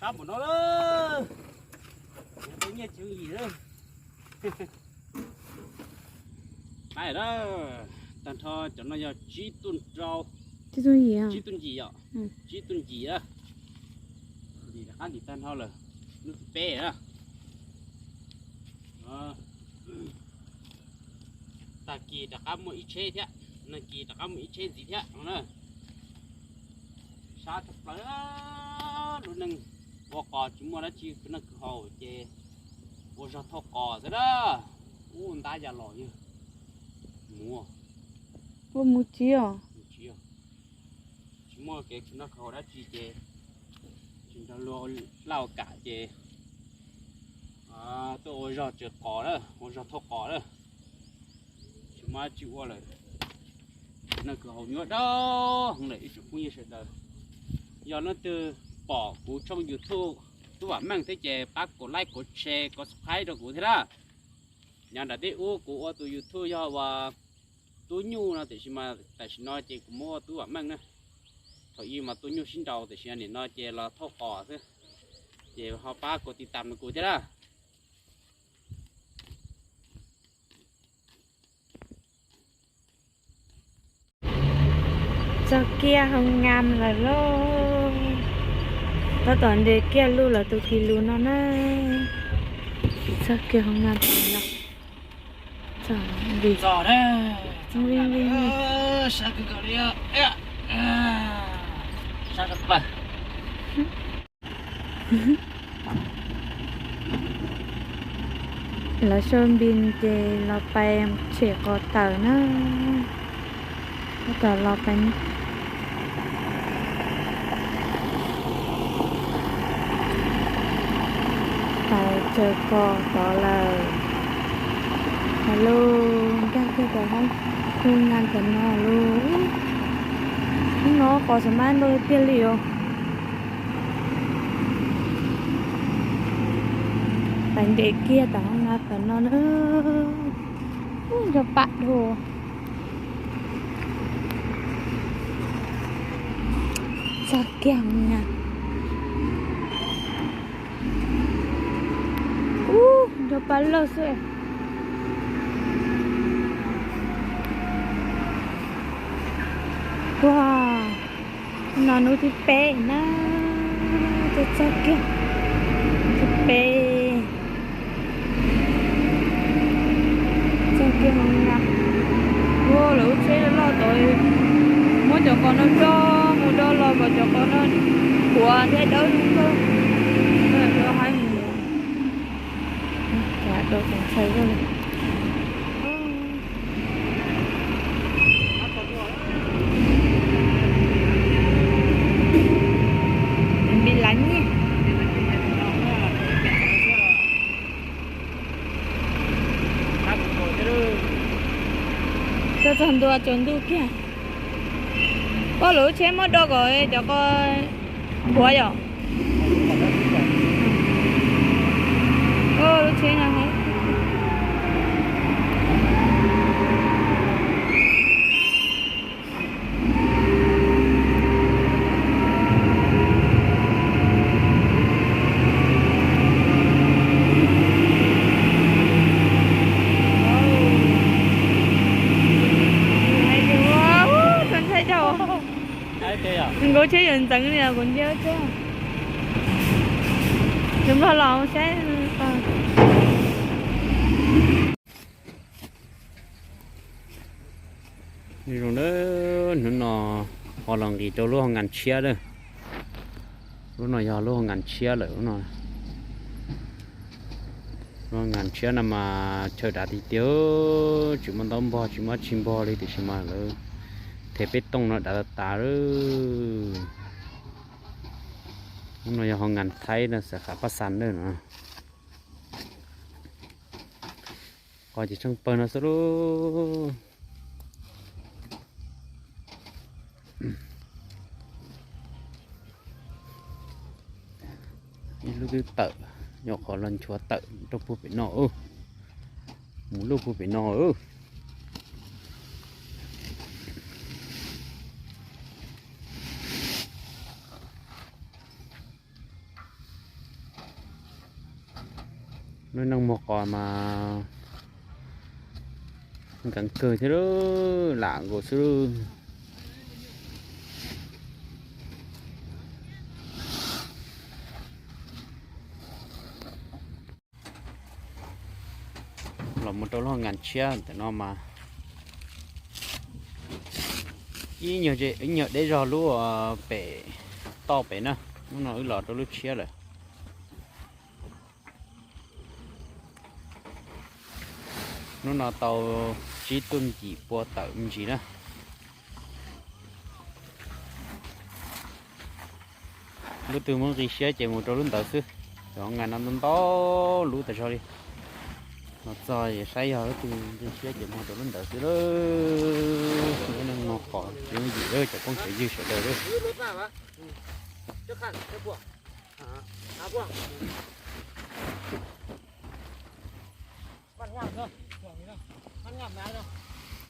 Sab npaum no lawm, nyiaj tsis yim lawm. Qaib lawm, tag nrho cov no yog tsib tuj rau, tsib tuj yim, tsib tuj yim yom, tsib tuj yim a. Ntim rov qab ntim tag nrho lawm, lub thib peb a. Tag kis rov qab muaj ib tsheb thiab, nag kis rov qab muaj ib tsheb ntxiv thiab no na. Sab tshaj plaws, lub neej ua qos tsis muaj dab tsi kwv noj kwv haus ces ua zog thauj qos xwb na. Ub, ntab ya los yog mus, ua mus tsis os, tsis muaj kev kwv noj kwv haus dab tsi ces tsis nrog luag laj ua kam ces tuaj ua zog tsaws qos na, ua zog thauj qos na. Tsis muaj dab tsi ua lawm, kwv noj kwv haus nyuaj dab heev lawm ib tsoom phooj ywg sawv daws. Yog leej twg pom kuv tshooj YouTube Tub Vam Meej thiab ces pab kom like, kom share, kom subscribe rau kuv thiab na. Nyob nram tej ub kuv ua tus YouTube yog uas Tub Nyuj no, tiam sis mas tam sim no ces kuv muab ua Tub Vam Meej na. Thaum ub mas Tub Nyuj sib nraus, tiam sis nim no ces los thauj qos xwb. Ces ho pab kom tiv tam rau kuv thiab na. Txog kiag hoo ngam lawm lauj. Tab tom nres kiag lub lawv tus kis lus no na. Txog kiag hoo ngam lawm. Txog, txog, sab kawg nkaus li, sab tshaj plaws. Lawv sau npis ces los pais tshem qos tawm na. Tab tom los pais, pais tsaws qos tod lawm. Hais lus nkag kiag tom hoob khu ngan tom no lus. Hnub no qos xav mab ntau tiag li os. Pais nres kiag tom hoob nab tom no na. Nrog pam dhau. Txog kiag hoob nab. Ub, nrog pab lawj xwb. Ua, no hnub thib peb na, txog txog kiag thib peb. Txog kiag hoob nab, ua lawv lub tsheb loj tod, muab cov qos no do mus do los kom cov qos no puav thiab dawb zoo nkauj. Haib mus, do tus ntxhais li. Npis lav nyiaj. Tuaj txog ntua tsaus ntuj kiag. Koj lub tsheb muab do kom cov qos puav yom. Lub tsheb no heev. Ntxhais dhau. Nkaus tsheb yuav ntxeev li os kuv ntsia tso. Tus nplog los saib. Zoo na, hnub no ho los nqis rau lub hoo nkas tshiab lawm. Lub no yog lub hoo nkas tshiab lawm lub no. Lub hoo nkas tshiab no mas chaw dav tiag tiag, tsis muaj ntaub npog tsis muaj dab tsi npog li tiam sis mas lawv them peb tooj no dav tas tas lawm. Lub no yog hoo nkas thaib no, xav qhav paj xas na no. Qos ces tsheej pawg no xwb lauj. Lub twb tawm, nyuam qhuav los nchuav tawm rau puag pem no, mus luj puag pem no. Lub neej muag qos mas nkees kawg thiab, lam nkaus xwb. Los mus rau lub ngas tshiab ntawm no mas ib nyuag deb zog lub pem toj pem na. Hnub no wb los rau lub tshiab lawm. Hnub no tau tsib tug yim pua tawm me ntsis na. Lub twg muaj nqi siab ces mus rau lub ntawd xwb. Cov ngas no ntau ntau lub tas zog li. Los txog saib yog lub twg nqi siab ces mus rau lub ntawd xwb lawm. Lub neej muag qos tsis yooj yim lawm cov phooj cov ywg sawv daws lawm.